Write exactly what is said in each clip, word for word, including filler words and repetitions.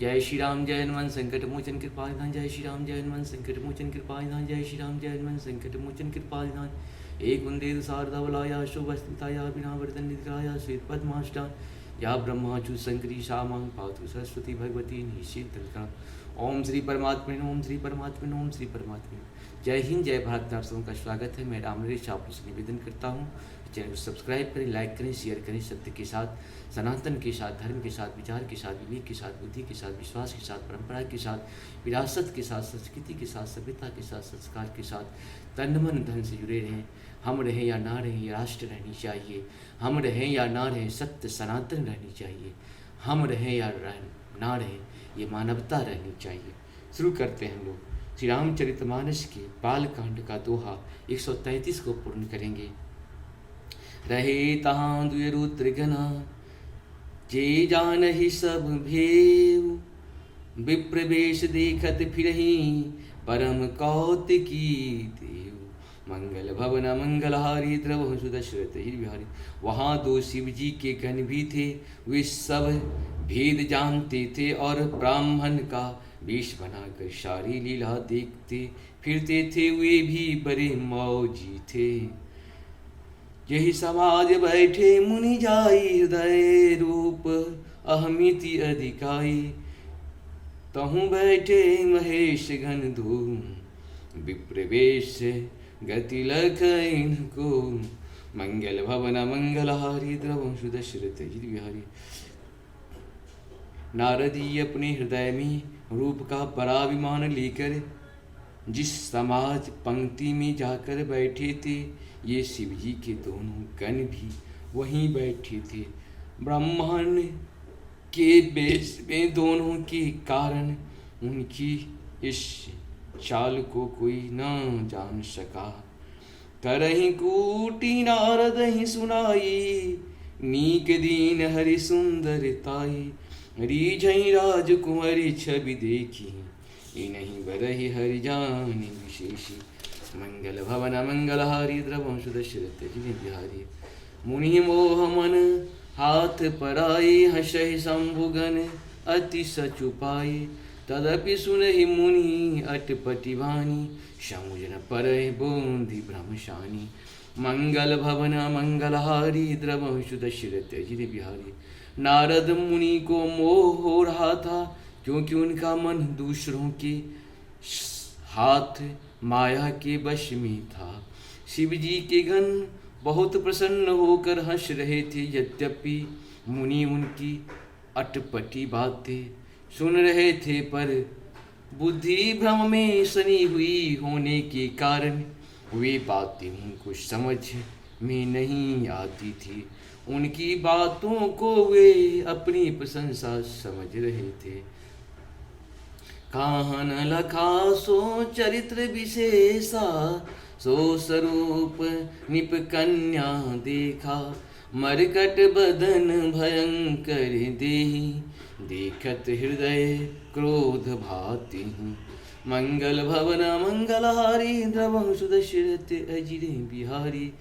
जय श्री राम जय हनुमान संकट मोचन कृपा निधान। जय श्री राम जय हनुमान संकट मोचन कृपा निधान। जय श्री राम जय हनुमान संकट मोचन कृपा निधान। एक कुंदेर शारदा बलाया शोभस्मिता या बिना वर्तन निद्राया श्वेत पद्माष्टान। या ब्रह्मा चू शंकरी श्यामां पातु सरस्वती भगवती निषेधन का। ओम श्री परमात्मने नमः, ओम श्री परमात्मने नमः, ओम श्री परमात्मने नमः। जय हिंद, जय भारत। आप सबों का स्वागत है। मैं राम नरेश आप लोग से निवेदन करता हूँ, चैनल को सब्सक्राइब करें, लाइक करें, शेयर करें। सत्य के साथ, सनातन के साथ, धर्म के साथ, विचार के साथ, विवेक के साथ, बुद्धि के साथ, विश्वास के साथ, परंपरा के साथ, विरासत के साथ, संस्कृति के साथ, सभ्यता के साथ, संस्कार के साथ, तन मन धन से जुड़े रहें। हम रहें या ना रहें, ये राष्ट्र रहनी चाहिए। हम रहें या ना रहें, सत्य सनातन रहनी चाहिए। हम रहें या रह-, ना रहें, ये मानवता रहनी चाहिए। शुरू करते हैं हम लोग श्री रामचरितमानस के बालकांड का दोहा एक सौ तैंतीस को पूर्ण करेंगे। रहे तहाँ दुइ रुद्र गना, जे जानहि सब भेव। विप्र बेश देखत फिरहीं, परम कौतिकी देव। मंगल भवन मंगलहारी, द्रवहु सुदशरथ अजिर बिहारी। वहाँ दो शिव जी के गण भी थे। वे सब भेद जानते थे और ब्राह्मण का वेश बनाकर सारी लीला देखते फिरते थे। वे भी बड़े मौजी थे। यही समाज बैठे मुनि जाई, हृदय रूप अहमिति अधिकाई। तहु बैठे महेश गण दो, विप्र वेश गति लख इनको। मंगल भवन मंगलहारी, द्रवहु सुदशरथ अजिर बिहारी। नारद जी अपने हृदय में रूप का बड़ा अभिमान लेकर जिस समाज पंक्ति में जाकर बैठे थे, ये शिव जी के दोनों गण भी वहीं बैठे थे। ब्राह्मण के वेश में दोनों के कारण उनकी इस चाल को कोई न जान सका। करहिं कूटि नारद ही सुनाई, नीक दीन हरि सुंदर ताई। रीझई राजकुंवरी छवि देखी, इनहिं बरहि हरि जानि विशेषी। मंगल भवन मंगलहारी, द्रवहु सुदशरथ अजिर बिहारी। मुनि मोह मन हाथ पराई, हँसहि शंभुगन अति सचुपाई। तदपि सुनहि मुनि अटपटि बानी, समुझ न परहि बोधि भ्रम सानी। मंगल भवन मंगलहारी, द्रवहु सुदशरथ अजिर बिहारी। नारद मुनि को मोह हो रहा था, क्योंकि उनका मन दूसरों के हाथ माया के वश में था। शिव जी के गण बहुत प्रसन्न होकर हँस रहे थे। यद्यपि मुनि उनकी अटपटी बातें सुन रहे थे, पर बुद्धि भ्रम में सनी हुई होने के कारण वे बातें उनको समझ में नहीं आती थी। उनकी बातों को वे अपनी प्रशंसा समझ रहे थे। काहन लखा सो चरित्र विशेषा, सो स्वरूप नृप कन्या देखा। मरकट बदन भयंकर देहि, देखत हृदय क्रोध भाति। मंगल भवन मंगलहारी, द्रवहु सुदशरथ अजिर बिहारी।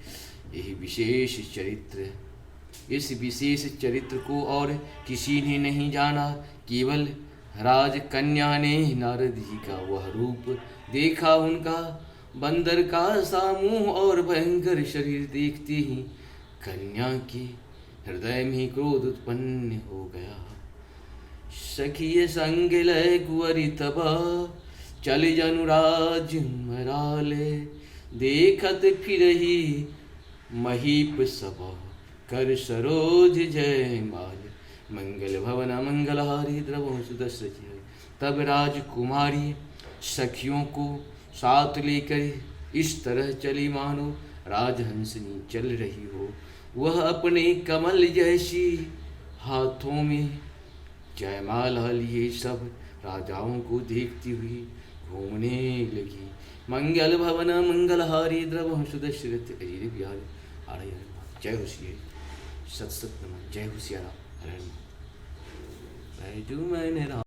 यही विशेष चरित्र, इस विशेष चरित्र को और किसी ने नहीं जाना, केवल राजकन्या ने नारद जी का वह रूप देखा। उनका बंदर का सा मुंह और भयंकर शरीर देखते ही कन्या के हृदय में क्रोध उत्पन्न हो गया। सखिय संग लय कुंवरि तब, चलि जनु राज मराल। देखत फिरहि महीप सब, कर सरोज जयमाल। मंगल भवन मंगलहारी, द्रवहु सुदशरथ अजिर। तब राजकुमारी सखियों को साथ लेकर इस तरह चली मानो राजहंसनी चल रही हो। वह अपने कमल जैसी हाथों में जयमाला लिए सब राजाओं को देखती हुई घूमने लगी। मंगल भवन मंगलहारी, द्रवहु सुदशरथ अजिर बिहारी। हरे हरे महादेव। जय हो सिया, सत सत नमन। जय हो सिया राम। हरे हरे महादेव। बैजू मैंने राम